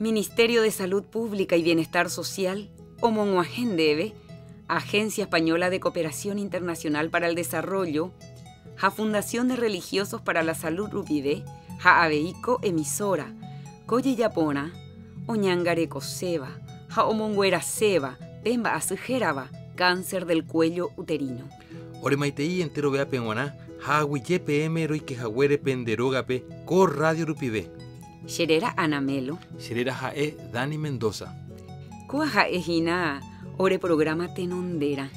Ministerio de Salud Pública y Bienestar Social omog̃uahẽ ndéve Agencia Española de Cooperación Internacional para el Desarrollo ha Fundación de Religiosos para la Salud rupive ha avei ko emisora, ko jejaporã oñangarekoséva ha omongueraséva pe mba'asy hérava cáncer del cuello uterino. Oremaitei enteroveápe g̃uarã ha aguyje peẽme roikehaguére pende rógape ko rrádio rupive. Che réra Ana Melo. Che réra ha'e Dani Mendoza. Kóa ha'e hína ore programa tenonderã,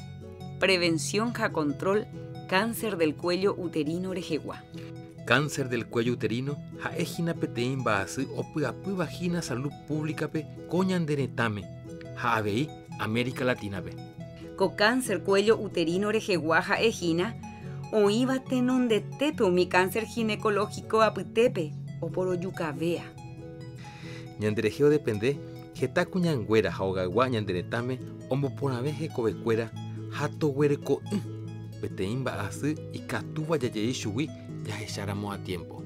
Prevención ha Control Cáncer del Cuello Uterino rehegua. Cáncer del cuello uterino ha'e hína peteĩ mba'asy opy'apýva hína salud pública-pe ko ñande retãme ha avei América Latina-pe. Ko cáncer cuello uterino rehegua ha'e hína oĩva tenondetépe umi cáncer ginecológico apytépe oporojukavéa. Ñanderehe odepende heta kuñanguéra ha ogaygua ñande retãme omboporãve hekovekuéra ha toguereko'ỹ peteĩ mba'asy ikatúva jajei chugui jahecháramo a tiempo.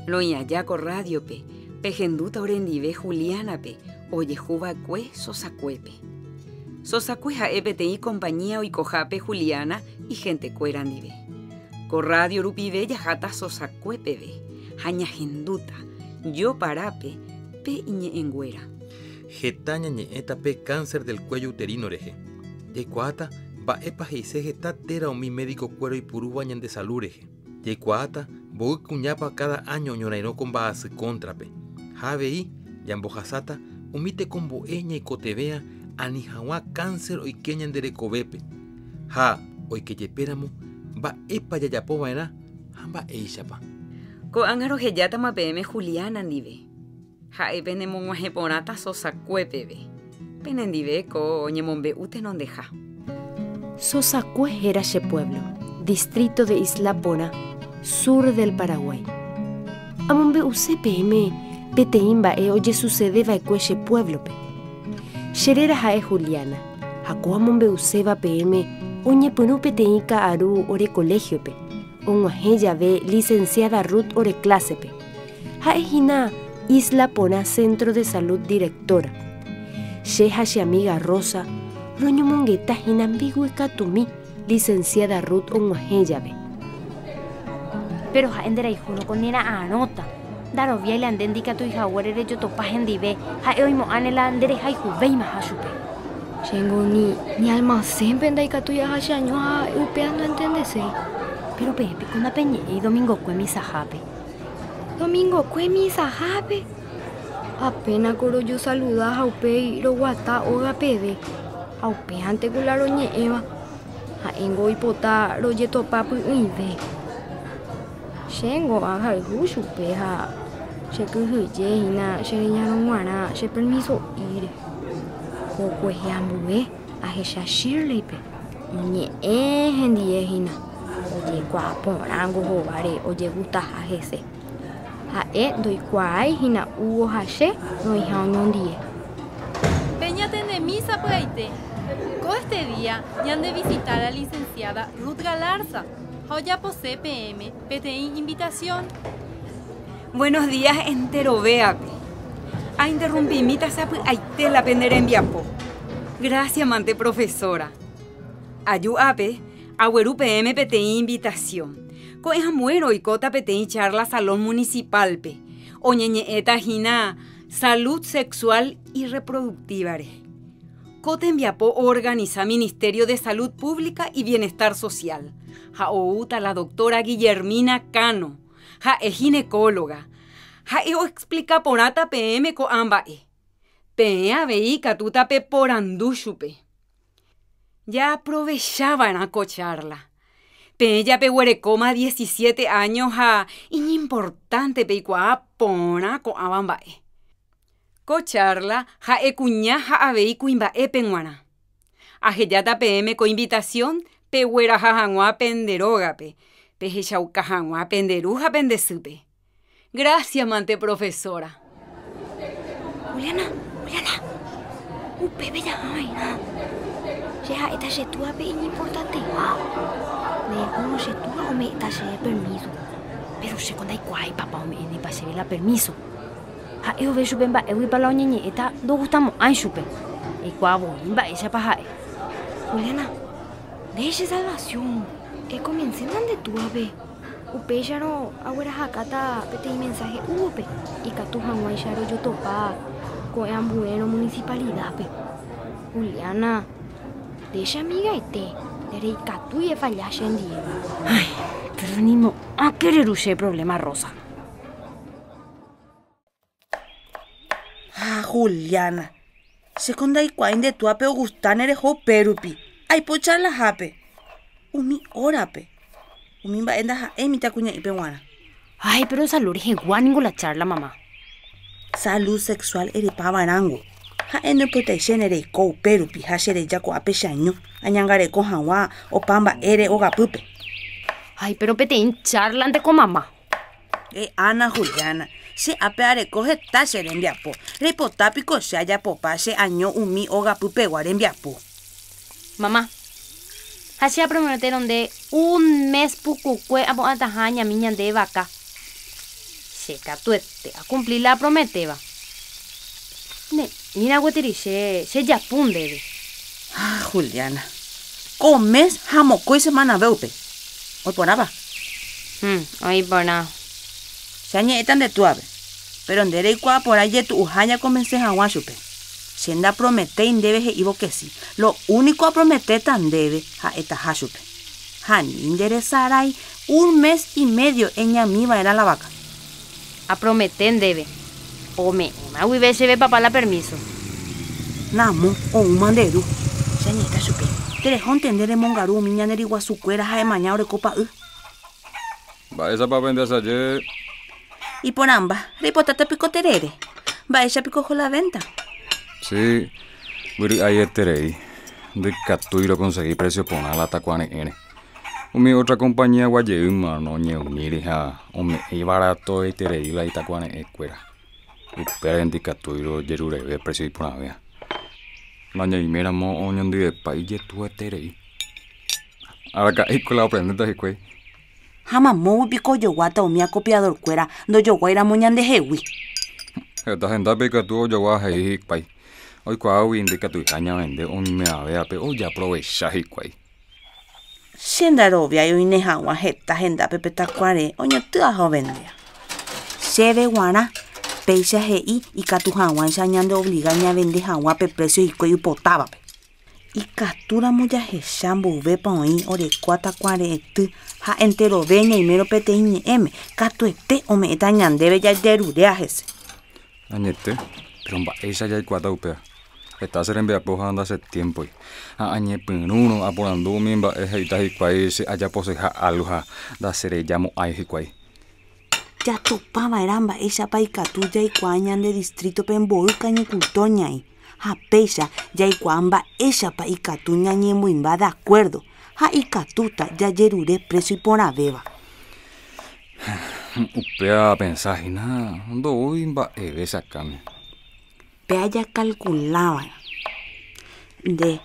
Roĩ aja ko rádiope, pehendúta orendive Juliana-pe ojehuva'ekue Sosakuépe. Sosakue ha'e peteĩ compañía oikohápe Juliana ihentekuéra ndive. Ko rrádio rupive jaháta Sosakue peve ha ñahendúta, joparápe, pe iñe'ẽnguéra. Heta ñañe'ẽta pe cáncer del cuello uterino rehe. Jaikuaáta mba'épa he'ise heta téra umi médico-kuéra oipurúva ñande salu rehe. Jaikuaáta mboy kuñápa káda áño oñorairõ ko mba'asy kóntrape. Ha avei jambohasáta umi tekombo'e ñaikotevẽa ani hag̃ua cáncer oike ñande rekovépe. Ha oike jepéramo, mba'épa jajapo va'erã ha mba'éichapa. Ko'ág̃a rohejátama peẽme Juliana ndive. Ha'e penemog̃uahẽ porãta Sosakue peve. Penendive ko oñemombe'u tenondeha. Sosakue héra che pueblo, distrito de Isla Porã, sur del Paraguay. Amombe'use peẽme peteĩ mba'e ojesucede va'ekue che pueblo-pe. Che réra ha'e Juliana, ha ko amombe'uséva peẽme oñepyrũ peteĩ ka'aru ore colegio-pe, og̃uahẽ jave licenciada Ruth ore clase-pe. Ha'e hína Isla Porã Centro de Salud directora. Che ha che amiga Rosa roñomongeta hína mbeguekatumi licenciada Ruth og̃uahẽ jave. Péro ha'e nderayhúrõ ko nera'arõta. Ndaroviái la nde ndikatúi haguére rejotopa hendive, ha'e oimo'ãne la nderehayhuvéimaha chupe. Chéngo ni ni almasénpe ndaikatúi aha cheaño ha ha'e upéva noentendeséi. Péro peẽ piko napeñe'ẽi domingokue misahápe. Domingokue misahápe? Apénako rojosaluda ha upéi roguata óga peve, ha upévante ku la roñe'ẽva. Ha'éngo oipota rojetopa py'ỹive. Chéngo ahayhu chupe ha chekyhyje hína che reñarõ g̃uarã che permiso'íre. Ko kuehe ambue ahecha Shirley-pe oñe'ẽ hendie hína, ojekuaa porãngo hováre ojegustaha hese. Ha'e ndoikuaái hína Hugo ha che roĩha oñondie. Peñatendemi sapy'aite, ko este día ñande visita la licenciada Ruth Galarza ha ojapose peẽme peteĩ invitación. Buenos días enterovéape. Ainterrumpimíta sapy'aite la pene rembiapo. Gracias mante profesora. Aju ápe, agueru peẽme peteĩ invitación. Ko'ẽ ambuérõ oikóta peteĩ charla salón municipal-pe, oñeñe'ẽta hína salud sexual y reproductiva rehe. Ko tembiapo oorganisa Ministerio de Salud Pública y Bienestar Social ha oúta la doctora Guillermina Cano, ha'e ginecóloga. Ha'e oexplika porãta peẽme ko'ã mba'e. Peẽ avei ikatúta peporandu chupe. Jaaprovecha va'erã ko charla. Peẽ japeguerekóma diecisiete áño ha iñimportánte peikuaa porã ko'ãva mba'e. Ko charla ha'e kuña ha avei kuimba'épe g̃uarã. Ahejáta peẽme ko invitasión pegueraha hag̃ua pende rógape, pehechauka hag̃ua pende ru ha pende sýpe. Gracias mante profesora. Juliana, Juliana, upépe jaha va'erã. Che ha'éta che túape iñimportanteha. Ndéko che túa ome'ẽta chéve permíso. Péro chéko ndaikuaái papa ome'ẽnepa chéve la permíso. Ha'e ove chupe mba'éguipa la oñeñe'ẽta ndogustamo'ãi chupe. Eikuaa voi mba'éichapa ha'e. Juliana, nde che salvación. Ekonvenséna nde túape. Upéicharõ aguerahakáta peteĩ mensaje Hugo-pe ikatu hag̃uáicha rojotopa ko'ẽ ambuérõ municipalidad-pe. Juliana, nde che amigaite, ndereikatúi efalla chendie. Ay, pero nimo'ãke reru che problema, Rosa. Ha Juliana, chéko ndaikuaái nde túape ogustáne reho upérupi, aipo charlahápe, umi órape. Umi mba'e ndaha'éi mitãkuña'ípe g̃uarã. Ay, pero salud rehegua ningo la charla, mamá. Salud sexual erepa va'erãngo. Ha'e ndoipotaichéne reiko upérupi ha chereja ko'ápe cheaño, añangareko hag̃ua opa mba'ére ogapýpe. Ay, pero peteĩ charla-nte ko mamá. E'ána Juliana, che ápe areko heta che rembiapo. Reipota piko che ajapopa che año umi ogapypegua rembiapo. Mamá, ha che aprometerõ nde un mes pukukue apu'ãtaha añami ñande vaka. Che katuete akumpli la aprometéva. Ne'ĩra gueteri che chejapu ndéve. Ha Juliana, ko mes ha mokõi semanave upe. Oĩ porãpa? Hum, oĩ porã. Che añe'ẽta nde túape, péro nde reikuaa porã ijetu'uha ñakonvense hag̃ua chupe. Che ndaprometéi ndéve he'ívo ke si, lo úniko aprometéta ndéve ha'etaha chupe. Ha ni nderesarái un mes y médio eñami va'erã la vaka. Apromete ndéve, ome'ẽma guive chéve papá la permiso. Namo, oúma nde ru. Che añe'ẽta chupe. Terehónte nde remongaru umi ñane ryguasukuéra ha emaña orekópa y. Mba'éichapa pende asaje? Iporãmba, reipotáta piko terere? Mba'éicha piko oho la venta? Sí, vyry'aieterei. Ndikatúi rokonsegi precio porã la takuare'ẽre. Umi ótra kompañiagua jeýma noñeuníri ha ome'ẽ ivaratoiterei la itakuare'ẽkuéra. Upévare ndikatúi rojerureve precio iporãvéva. Nañaiméramo oñondivepa ijetu'ueterei. Araka'éiko la oprendéta hikuái. Ha mamógui piko ojoguáta umi akopiadorkuéra ndojoguáiramo ñandehegui. Heta hendápe ikatu ojogua he'i hikuái. Oikuaágui ndikatuiha ñavende oimeavévape ojaprovecha hikuái. Che ndaroviái oine hag̃ua heta hendápe pe takuare oñotýva ha ovendéva. Chéve guarã, péicha he'i ikatu hag̃uáicha ñandeobliga ñavende hag̃ua pe présio hikuái oipotávape. Ikatúramo jahecha mboyvépa oĩ orekóva takuare'ẽty ha enterove ñaimérõ peteĩ ñe'ẽme, katuete ome'ẽta ñandéve jajeruréva hese. Añete, péro mba'éicha jaikuaáta upéva? Heta che rembiapo ha ndachetiémpoi. Ha añepyrũrõ aporandu umi mba'e he'íta hikuái che ajaposeha álgo ha ndacherejamo'ãi hikuái. Jatopa va'erã mba'éichapa ikatu jaikuaa ñande distrítope mboy cañicultor ñaĩ, ha péicha jaikuaa mba'éichapa ikatu ñañemoĩmba de acuerdo ha ikatúta jajerure precio iporãvéva. Upéva apensa hína ndoúi mba'eve che akãme. Péa jakalkulava'erã. Nde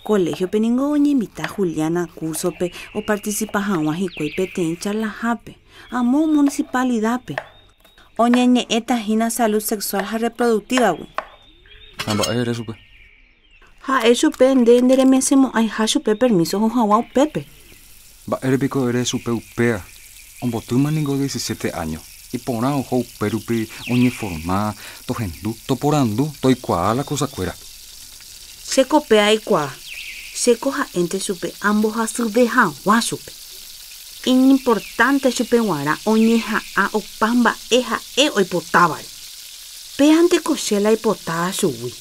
koléhiope ningo oñeinvita Juliana kúrsope opartisipa hag̃ua hikuái peteĩ charlahápe amo munisipalidápe. Oñeñe'ẽta hína salud sexual ha reproductiva-gui. Ha mba'e ere chupe? Ha'e chupe nde nderemesẽmo'ãiha chupe permíso oho hag̃ua upépe. Mba'ére piko ere chupe upéva? Ombotýma ningo diecisiete áño. Iporã oho upérupi oñeforma, tohendu, toporandu, toikuaa la kosakuéra. Chéko péa aikuaa. Chéko ha'énte chupe ambohasyve hag̃ua chupe. Iñimportánte chupe g̃uarã oñeha'ã opa mba'e ha'e oipotávare. Péanteko che la aipotáva chugui.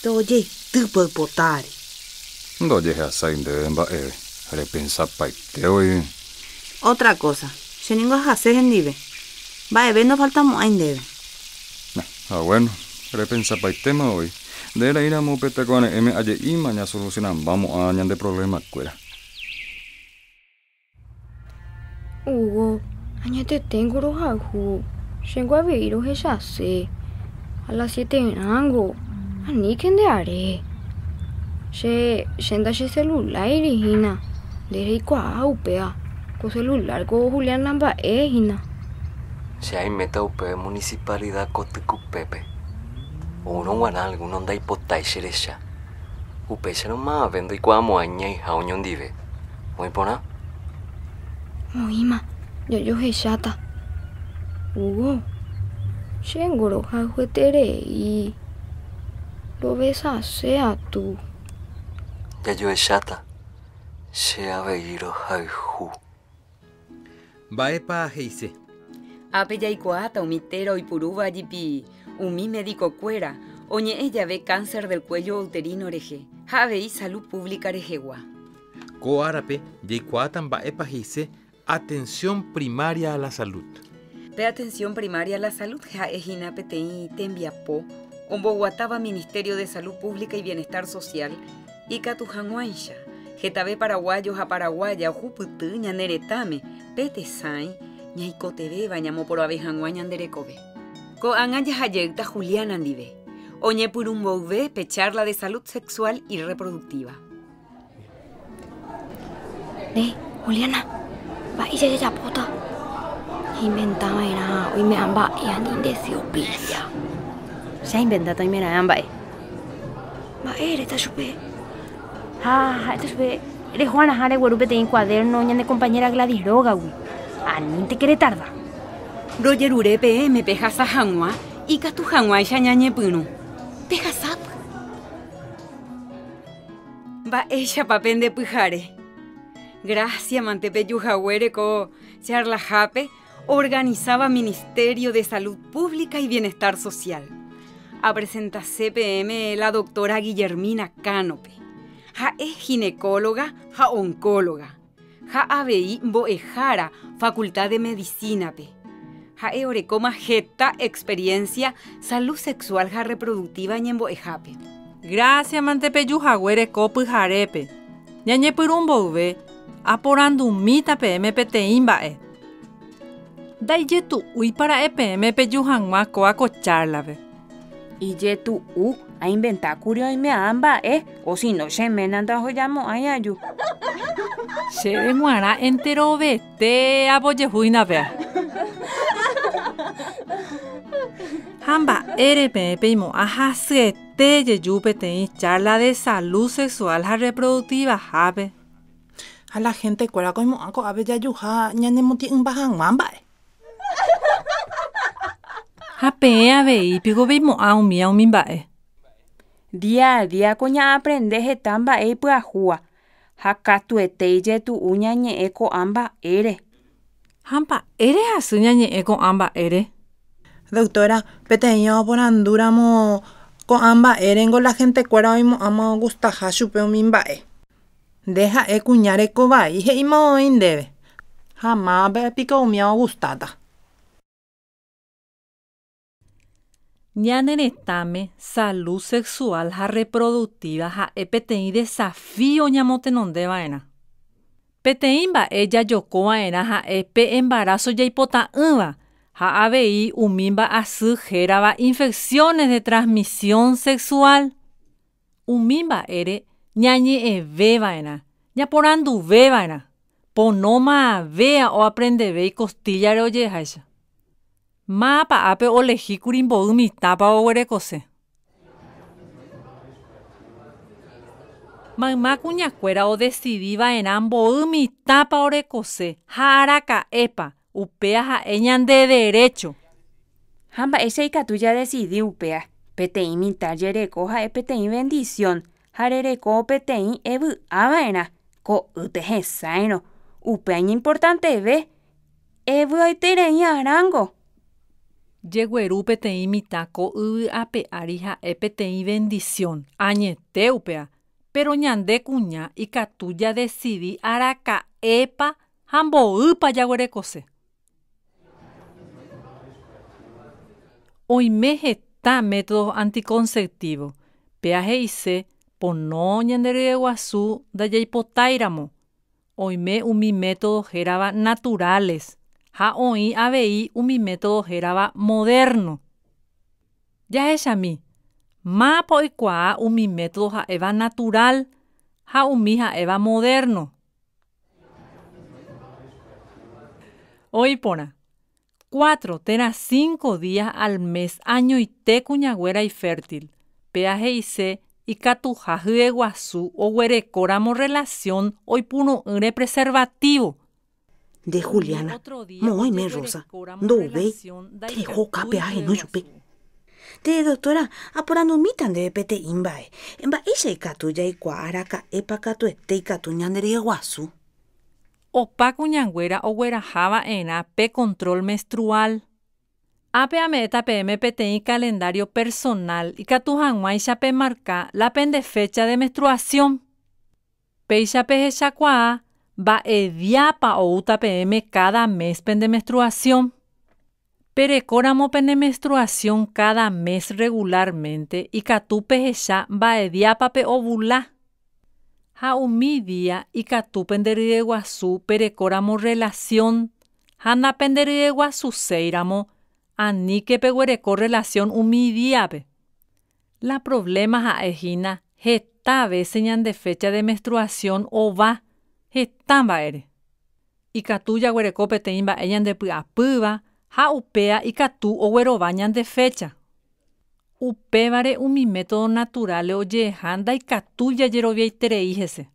Tojeitýpe oipotáre. Ndojehasái ndéve mba'eve, repensapaite voi. Ótra kósa, che ningo ahase hendive. Mba'eve ndofaltamo'ãi ndéve. Ha guéno, repensapaitéma voi. Nde reĩramo pe tekoare'ẽme aje'íma ñasolusionambámo'ã ñande provlemakuéra. Hugo, añeteténgo rohayhu, chéngo avei rohechase. A las sieterãngo, aníke nde are. Che, che ndacheseluláiri hína, nde reikuaa upéva, ko celular ko Juliana mba'e hína. Che aiméta upe municipalidad kotykupépe. Oúrõ g̃uarã alguno ndaipotái che recha. Upéicharõ mavave ndoikuaamo'ãi ñaiha oñondive. Oĩ porã? Oĩma, jajohecháta. Hugo, chéngo rohayhueterei. Rovesase atu. Jajohecháta, che avei rohayhu. Mba'épa he'ise? Ápe jaikuaáta umi téra oipurúva jipi umi medikokuéra oñe'ẽ jave cáncer del cuello uterino rehe ha avei salud pública rehegua. Ko árape jaikuaáta mba'épa he'ise atención primaria a la salud. Pe atención primaria a la salud ha'e hína peteĩ tembiapo omboguatáva Ministerio de Salud Pública y Bienestar Social ikatu hag̃uáicha hetave paraguayo ha paraguaya ohupyty ñane retãme pe tesãi ñaikotevẽva ñamoporoave hag̃ua ñande rekove. Ko'ág̃a jahajeýta Juliana ndive, oñepyrũ mboyve pe charla de salud sexual y reproductiva. Néi, Juliana, mba'éicha jajapóta? Ñainventa va'erã oime'ã mba'e ani nde sy opilla. Che ainventáta oimeraẽ mba'e. Mba'e eréta chupe? Ha ha'éta chupe reho va'erãha regueru peteĩ cuaderno ñane compañera Gladys rógagui. Anínteke retarda. Rojerure peẽme pehasa hag̃ua ikatu hag̃uáicha ñañepyrũ. Pehasápy. Mba'éichapa pende pyhare. Gracias mante pejuhaguére ko charlahápe organizaba Ministerio de Salud Pública y Bienestar Social. Apresenta peẽme la doctora Guillermina Canope. Ha'e ginecóloga ha oncóloga. Ha avei mbo'ehára Facultad de Medicina-pe. Ha'e orekóma heta experiencia salud sexual ha reproductiva ñembo'ehápe. Gracias mante pejuhaguére ko pyharépe. Ñañepyrũ mboyve aporandumíta peẽme peteĩ mba'e. Ndaijetu'úipa ra'e peẽme peju hag̃ua kóa ko charla-pe. Ijetu'u ainventákuri oime'ã mba'e o si no che ména ndaohejamo'ãi aju. Chéve g̃uarã enterovete apojehúina péa. Ha mba'ére peẽ peimo'ã hasyete jeju peteĩ charla de salud sexual ha reproductiva-hápe. Ha la gente kuéra koimo'ã ko'ápe jajuha ñanemotĩ'ỹmba hag̃ua mba'e. Ha peẽ avei piko peimo'ã umíva umi mba'e. Día a día ko ñaaprende heta mba'e ipyahúva ha katuete ijetu'u ñañe'ẽ ko'ã mba'ére. Ha mba'ére hasy ñañe'ẽ ko'ã mba'ére. Doctora, peteĩ oporandúramo ko'ã mba'érengo la gente kuéra oimo'ãma ogustaha chupe umi mba'e. Nde ha'e kuña rekovai he'íma oĩ ndéve. Ha mávape piko umíva ogustáta. Ñane retãme salud sexual ha reproductiva ha'e peteĩ desafío ñamotenondeva'erã. Peteĩ mba'e jajokova'erã ha'e pe embarazo jaipota'ỹva ha avei umi mba'asy hérava infecciones de transmisión sexual. Umi mba'ére ñañe'ẽvéva'erã, ñaporanduveva'erã, pono mavea oaprendeve icostillare ojeháicha. Mápa ápe olehíkuri mboy mitãpa oguerekose. Mayma kuñakuéra odecidiva'erã mboy mitãpa orekose ha araka'épa upéa ha'e ñande derecho. Ha mba'éicha ikatu jadecidi upéa. Peteĩ mitã jereko ha'e peteĩ bendición ha rereko peteĩ evy'ava'erã ko'ýte hesãirõ. Upéa iñimportanteve evy'aiterei arãngo. Jegueru peteĩ mitã ko yvy ape ári ha'e peteĩ bendición añete upéa. Pero ñande kuña ikatu jadecidi araka'épa ha mboýpa jaguerekose. Oime heta método anticonceptivo. Péa he'ise pono ñanderyeguasu ndajaipotáiramo. Oime umi método hérava naturales ha oĩ avei umi método hérava moderno. Jahechami, mápa oikuaa umi método ha'éva natural ha umi ha'éva moderno. Oĩ porã. Cuatro térã cinco días al mes añoite kuñaguéra ifértil. Péa he'ise ikatuha hyeguasu oguerekóramo relación oipuru'ỹre preservativo. Nde Juliana, moõ oime Rosa, ndouvéi, tereho okápe ahenói chupe. Nde doctora, aporandumíta ndéve peteĩ mba'e, mba'éicha ikatu jaikuaa araka'épa katuete ikatu ñande ryeguasu? Opa kuñanguéra ogueraha va'erã pe control menstrual. Ápe ame'ẽta peẽme peteĩ calendario personal ikatu hag̃uáicha pemarka la pende fecha de menstruación. Péicha pehechakuaa mba'e diápa oúta peẽme cada mes pende menstruación. Perekóramo pene menstruación cada mes regularmente ikatu pehecha mba'e diápa peovula. Ha umi día ikatu penderyeguasu perekóramo relación ha napenderyeguasuséiramo aníke peguereko relación umi díape. La problema ha'e hína heta vése ñande fecha de menstruación ova heta mba'ére. Ikatu jaguereko peteĩ mba'e ñandepy'apýva ha upéa ikatu oguerova ñande fecha. Upévare umi método naturale oje'eha ndaikatúi jajeroviaiterei hese.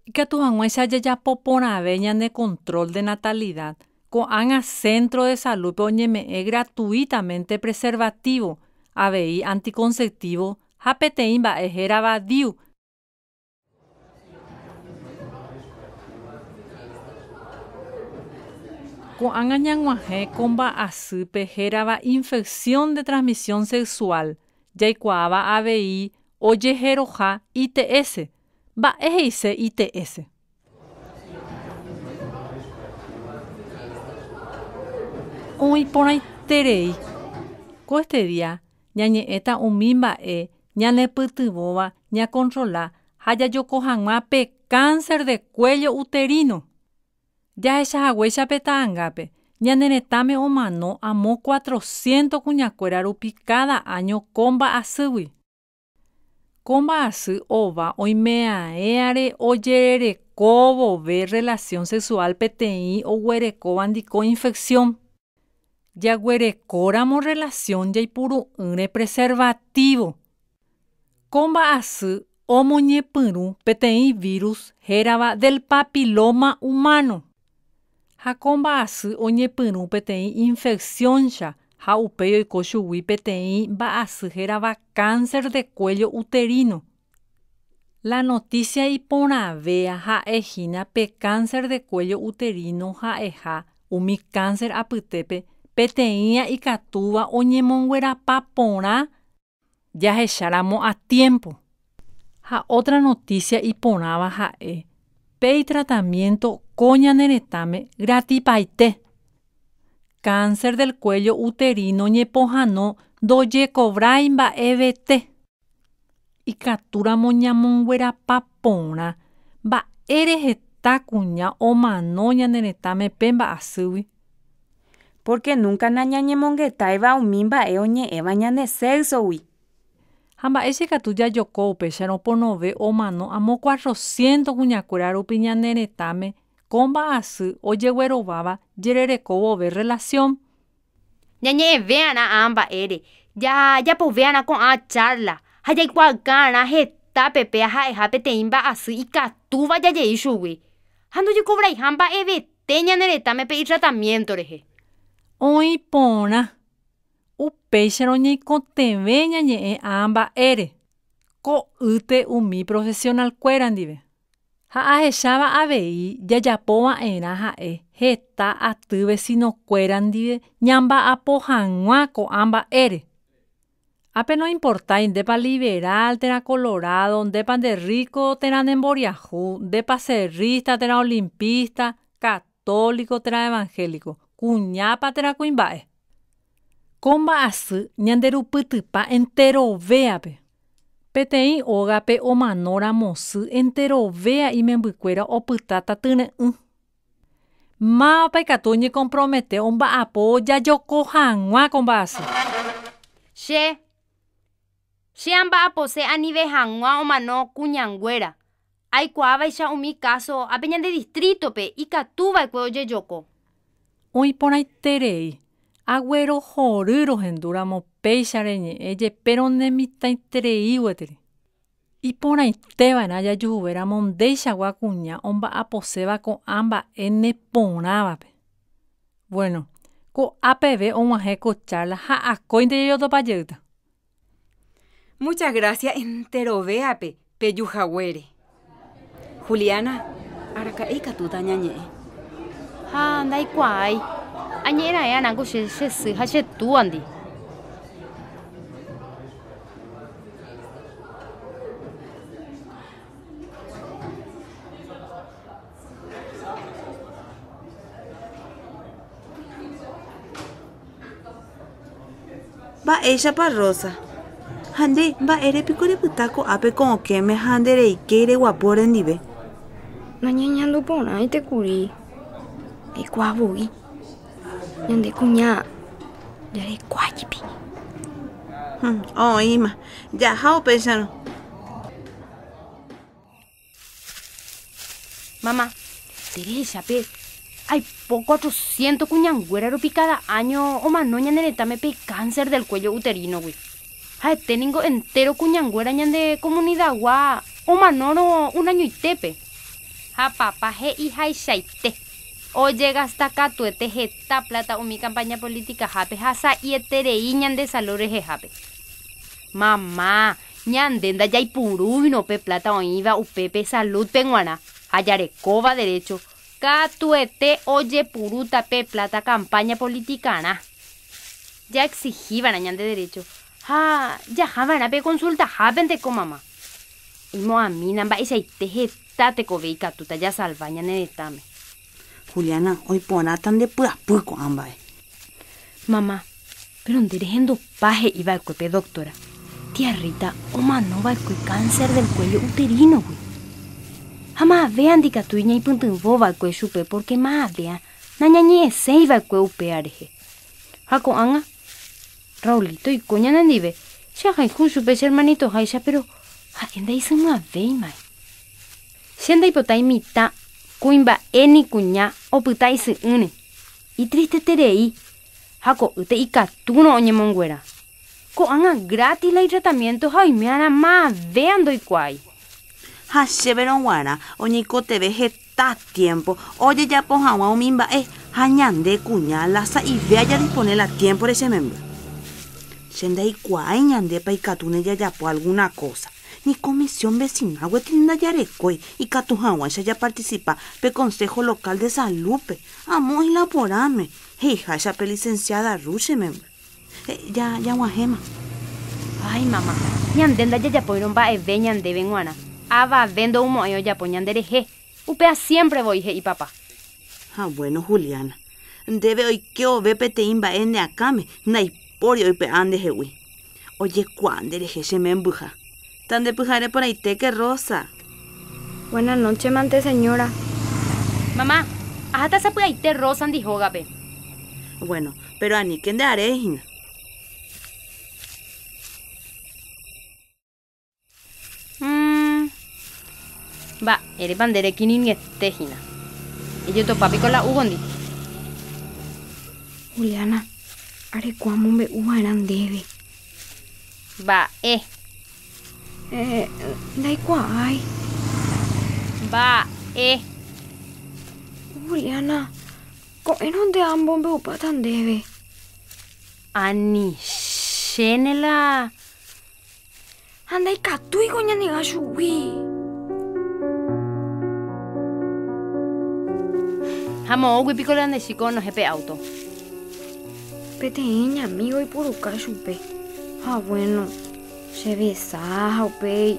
Ikatu hag̃uáicha jajapo porãve ñane control de natalidad, ko'ág̃a centro de salud-pe oñeme'ẽ gratuitamente preservativo, avei anticonceptivo ha peteĩ mba'e hérava DIU. Ko'ág̃a ñag̃uahẽ ko mba'asýpe hérava infección de transmisión sexual, jaikuaáva avei ojeheroha ITS. Mba'e he'ise ITS? Oĩ porãiterei. Ko este día ñañe'ẽta umi mba'e ñanepytyvõva ñakontrola ha jajoko hag̃ua pe cáncer de cuello uterino. Jahechahaguéicha pe ta'angápe, ñane retãme omano amo cuatrocientos kuñakuéra rupi káda áño ko mba'asýgui. Ko mba'asy ova oimeaẽare ojerereko vove relación sexual peteĩ oguerekóvandi ko infección. Jaguerekóramo relación jaipuru'ỹre preservativo. Ko mba'asy omoñepyrũ peteĩ virus hérava del papiloma humano. Ha ko mba'asy oñepyrũ peteĩ infección-cha ha upéi oiko chugui peteĩ mba'asy hérava cáncer de cuello uterino. La noticia iporãvéa ha'e hína pe cáncer de cuello uterino ha'eha umi cáncer apytépe peteĩa ikatúva oñemonguerapa porã jahecháramo a tiempo. Ha otra noticia iporãva ha'e pe itratamiento ko ñane retãme gratipaite. Cáncer del cuello uterino ñepohãno ndojekovrái mba'evete. Ikatúramo ñamonguerapa porã mba'ére heta kuña omano ñane retãme pe mba'asýgui. Pórke núnka nañañemongetáiva umi mba'e oñe'ẽva ñande séxogui. Ha mba'éicha ikatu jajoko upéicharõ ponove omano amo cuatrocientos kuñakuéra rupi ñane retãme ko mba'asy ojeguerováva jerereko vove relación. Ñañe'ẽve'arã ã mba'ére, jajapove'arã ko'ã charla ha jaikuaaka'arã hetápe péa ha'eha peteĩ mba'asy ikatúva jajei chugui ha ndojekovraiha mba'evete ñane retãme pe itratamiento rehe. Oĩ porã. Upéicharõ ñaikotevẽ ñañe'ẽ ã mba'ére, ko'ýte umi profesional-kuéra ndive. Ha ahecháva avei jajapo va'erã ha'e heta aty vecino-kuéra ndive ñamba'apo hag̃ua ko'ã mba'ére. Ápe noimportái ndépa liberal térã colorado, ndépa nde rico térã ne mboriahu, ndépa cerrista térã olimpista, católico térã evangélico, kuñápa térã kuimba'e. Ko mba'asy ñanderupytypa enterovéape. Peteĩ ógape omanóramo sy enterovéa imembykuéra opytáta tyre'ỹ. Mávapa ikatu oñekompromete omba'apo jajoko hag̃ua ko mba'asy? Che, che amba'apose anive hag̃ua omano kuñanguéra, aikuaávaicha umi káso ápe ñande distrito-pe ikatuva'ekue ojejoko. Oĩ porãiterei. Aguerohory rohendúramo péicha reñe'ẽ jepérõ nemitãiterei gueteri. Iporãiteva'erã jajuhuvéramo ndeichagua kuña omba'aposéva ko'ã mba'e neporãvape. Bueno, ko'a peve og̃uahẽ ko charla ha akóinte jajotopa jeýta. Muchas gracias enterovéape peju haguére. Juliana, araka'e ikatúta ñañe'ẽ? Ha ndaikuaái. Añe'ẽ raẽ arãko che che sy ha che túandi. Mba'éichapa Rosa? Ha nde, mba'ére piko repyta ko'ápe ko okẽme ha ndereikéi reguapy orendive? Nañeñandu porãite kuri. Aikuaa voi. Ñande kuña jarekuaa jepi. Oĩma. Jaha upéicharõ. Mama, nderehecha pe aipo cuatrocientos kuñanguéra rupi cada año omano ñane retãme pe cáncer del cuello uterino-gui. Ha'ete ningo entero kuñanguéra ñande comunidad-gua omanórõ un añoitépe. Ha papa he'ihaichaite, ojegasta katuete heta plata umi campaña política-hápe ha sa'ieterei ñande salud rehehápe. Mama, Ñande ndajaipurúirõ pe pláta oĩva upépe salud-pe g̃uarã ha jarekóva derecho, katuete ojepurúta pe pláta campaña politicarã. Jaexigiva'erã ñande derecho ha jahava'erã pe consultahápente ko mama. Imo'ãmína mba'eichaite heta tekove ikatúta jasalva ñane retãme. Juliana, oiporãta nde pyapy ko'ã mba'e. Mama, péro nde rehendupa he'i va'ekue pe doctora, Tía Rita omano va'ekue cáncer del cuello uterino-gui. Ha maavéa ndikatúi ñaipytyvõ va'ekue chupe pórke maavéa nañañe'ẽséi va'ekue upéa rehe. Ha ko'ág̃a, Raulito oiko ñanendive, che ahayhu chupe che hermanitoháicha péro ha'e ndaisymyavéimai. Che ndaipotái mitã, kuimba'e ni kuña opyta isy'ỹre. Itristeterei ha ko'ýte ikatúrõ oñemonguera. Ko'ág̃a gratis la itratamiento ha oime'arã mavéa ndoikuaái. Ha chéverõ g̃uarã oñeikotevẽ heta tiempo ojejapo hag̃ua umi mba'e ha ñande kuña la sa'ivéa jadispone la tiémpore che memby. Che ndaikuaái ñandépa ikatúne jajapo alguna kósa. Ni comisión vecinal gueteri ndajarekói ikatu hag̃uáicha japarticipa pe Consejo Local de Salud-pe, amo Isla Porãme, he'iháicha pe licenciada Ruth che memby. Ja, jag̃uahẽma. Ay, mama, ñande ndajajapóirõ mba'eve ñandéve g̃uarã, avave ndoumo'ãi ojapo ñanderehe. Upéva siémpre voi he'i papa. Ha bueno, Juliana, ndéve oike ove peteĩ mba'e ne akãme, ndaipóri oipe'a ndehegui. Ojekuaa nderehe che membyha. Tandepyhare porãitéke, Rosa. Buena noche mante, señora. Mama, aháta sapy'aite Rosa-ndi hógape. Bueno, pero aníke nde are hína. Mm. Mba'érepa nde rekirirĩete hína? Ejotopa piko la Hugo-ndi. Juliana, areko amombe'u va'erã ndéve. Mba'e. Eh, ndaikuaái. Mba'e. Juliana, ko'ẽrõ nde ambombe'upáta ndéve. Ani chéne la. Ha ndaikatúiko ñanega chugui. Ha moõgui piko la nde chíko onohẽ pe áuto? Peteĩ iñamígo oipuruka chupe. Ha vuéno, chevesa ha upéi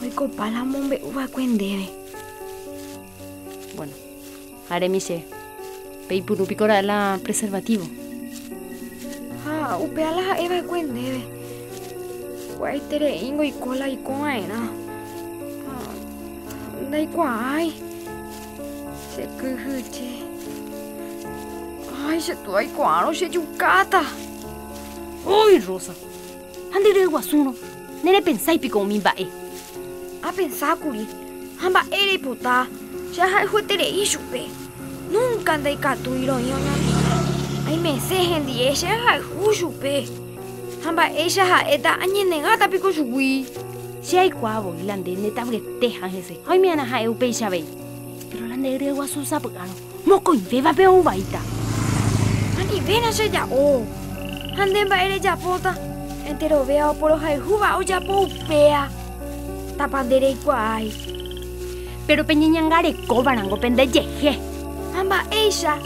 oikopa la omombe'u va'ekue ndéve. Bueno, aremi che, peipuru piko ra'e la preservativo? Ha upéva la ha'e va'ekue ndéve. Kuaaitereíngo oiko la oiko va'erã. Ha ndaikuaái. Che kyhyje. Ay, che túa oikuaárõ che jukáta. Uy, Rosa. Ha nde ryeguasúrõ, nerepensái piko umi mba'e? Apensa kuri, ha mba'e reipota, che ahayhueterei chupe. Núnka ndaikatúi roĩ oñondive. Aimese hendie che ahayhu chupe. Ha mba'éicha ha'éta añenegáta piko chugui. Che aikuaa voi la nde ndetavyeteha hese ha oime'arã ha'e upéicha avei. Péro la nde ryeguasu sapy'árõ mokõivévape ou vaíta. Anivéna cheja'o. Ha nde mba'e rejapóta? Enterovéva oporohayhúva ojapo upéa. Tapa nde reikuaái. Péro peñeñangarekóvarango pendejehe. Ha mba'éicha?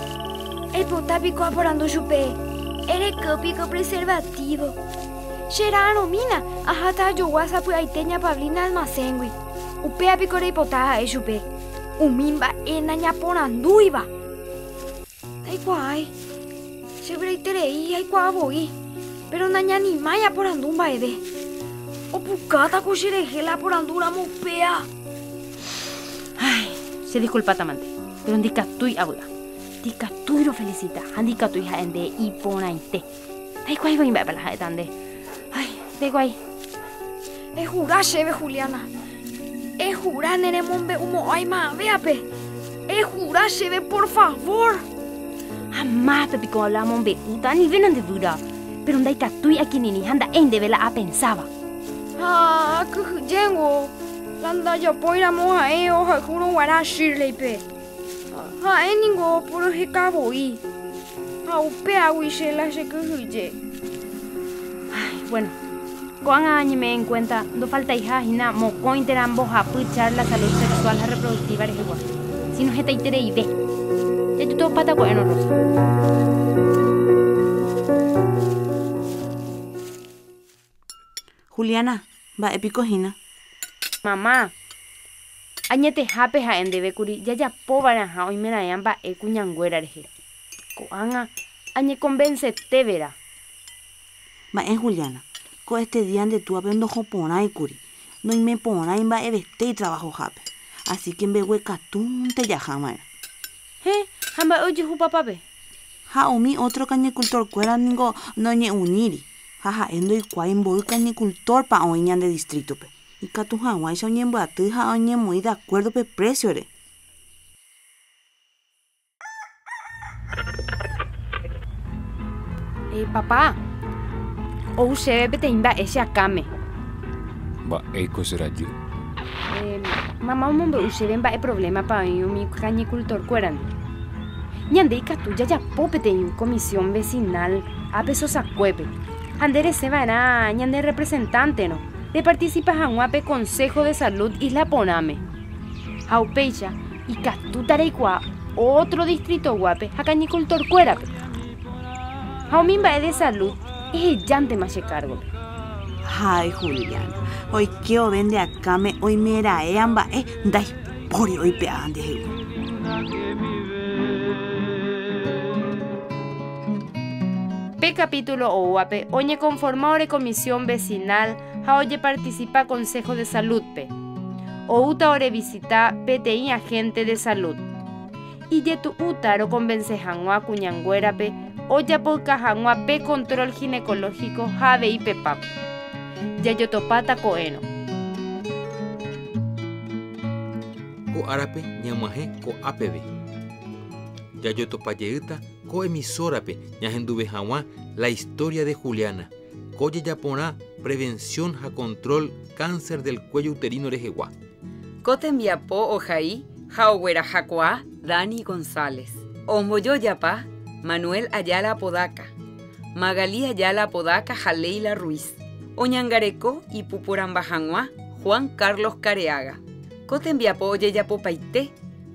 Eipota piko aporandu chupe, Ereko piko preservativo? Che ra'arõmína, aháta ajogua sapy'aite ña Pablina almacéngui. Upéva piko reipota ha'e chupe, umi mba'e nañaporandúiva. Ndaikuaái. Chevyraiterei aikuaa voi, péro nañanimái aporandu mba'eve. Opukáta ko cherehe la aporandúramo upéa. Ay, che disculpáta mante, péro ndikatúi avy'a. Ndikatúi rofelisita ha ndikatúi ha'e nde iporãite. Ndaikuaái voi mba'épa la ha'éta nde. Ay, ndaikuaái. Ehura chéve, Juliana. Ehura neremombe'umo'ãi mavéape. Ehura chéve, por favor. Ha mávape piko la amombe'úta, anivéna nde vyra. Péro ndaikatúi akirirĩ ha nda'éi ndéve la apensáva. Ha akyhyjéngo la ndajapóiramo ha'e ohayhúrõ guarã Shirley-pe. Ha'e ningo oporoheka voi, ha upévagui che la chekyhyje. Ay, bueno, ko'ág̃a añeme'ẽ en cuenta ndofaltaiha hína mokõi térã mbohapy charla salud sexual ha reproductiva rehegua, sino hetaitereive. Jajutopáta ko'ẽrõ, Rosa. Juliana, mba'e piko hína? Mama, añetehápe ha'e ndéve kuri jajapo va'erãha oimeraẽ mba'e kuñanguéra rehe. Ko'ág̃a añekonvensete vera. Mba'e Juliana, ko este día nde túape ndohoporãi kuri, noimeporãi mba'evete itravahohápe, así que mbeguekatúnte jaha va'erã. Héẽ, ha mba'e ojehu papápe? Ha umi ótro kañekultorkuéra ningo noñe'uníri, ha ha'e ndoikuaái mboy kañekultórpa oĩ ñande distrítope, ikatu hag̃uáicha oñembyaty ha oñemoĩ de akuérdo pe présiore. Papa, ou chéve peteĩ mba'e che akãme. Mba'éiko che rajy? Mama omombe'u chéve mba'e provlémapa oĩ umi kañekultorkuérandi. Ñande ikatu jajapo peteĩ comisión vecinal ápe Sosakuépe, ha nde resẽ va'erã ñande representánterõ repartisipa hag̃ua pe Consejo de Salud Isla Porãme. Ha upéicha ikatúta reikuaa ótro distritoguápe ha kañekultorkuérape. Ha umi mba'e de salud ehejántema che kárgope. Hái Juliana, oike ove nde akãme oimeraẽa mba'e ndaipóri oipe'a ndehegui. Pe capítulo oúvape oñekonforma ore comisión vecinal ha ojeparticipa consejo de salud-pe. Oúta ore visita peteĩ agente de salud. Ijetu'úta rokonvense hag̃ua kuñanguérape ojapoyka hag̃ua pe control ginecológico ha avei pe pap. Jajotopáta ko'ẽrõ. Ko árape ñag̃uahẽ ko'a peve. Jajotopa jeýta ko emisórape ñahenduve hag̃ua La historia de Juliana, ko jejaporã prevención ha control cáncer del cuello uterino rehegua. Ko tembiapo ohai ha oguerahakuaa Dani González. Ombojojapa Manuel Ayala Apodaca, Magalí Ayala Apodaca ha Leila Ruiz. Oñangareko ipuporãmba hag̃ua Juan Carlos Careaga. Ko tembiapo ojejapopaite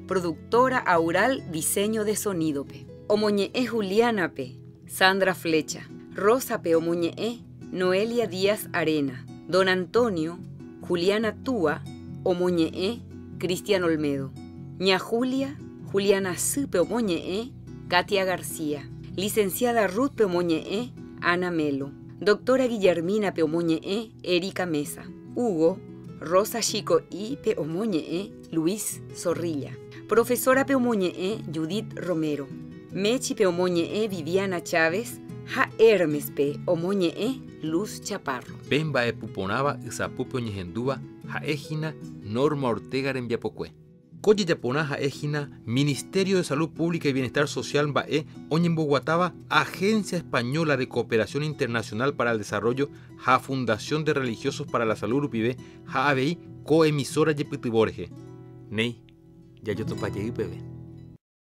productora Aural Diseño de Sonido-pe. Omoñe'ẽ Juliana-pe, Sandra Flecha. Rosa-pe omoñe'ẽ Noelia Díaz Arena. Don Antonio, Juliana túa, omoñe'ẽ Cristian Olmedo. Ña Julia, Juliana sýpe omoñe'ẽ Katia García. Licenciada Ruth-pe omoñe'ẽ Ana Melo. Doctora Guillermina-pe omoñe'ẽ Erika Meza. Hugo, Rosa Chiko'i-pe omoñe'ẽ Luis Zorrilla. Profesora-pe omoñe'ẽ Judith Romero. Mechi-pe omoñe'ẽ Viviana Chávez ha Hermes-pe omoñe'ẽ Luz Chaparro. Pe mba'epu porãva ysapúpe oñehendúva ha'e hína Norma Ortega rembiapokue. Ko jejaporã ha'e hína Ministerio de Salud Pública y Bienestar Social mba'e oñemboguatáva Agencia Española de Cooperación Internacional para el Desarrollo ha Fundación de Religiosos para la Salud rupive ha avei ko emisora jepytyvõ rehe. Néi, jajotopa jey peve.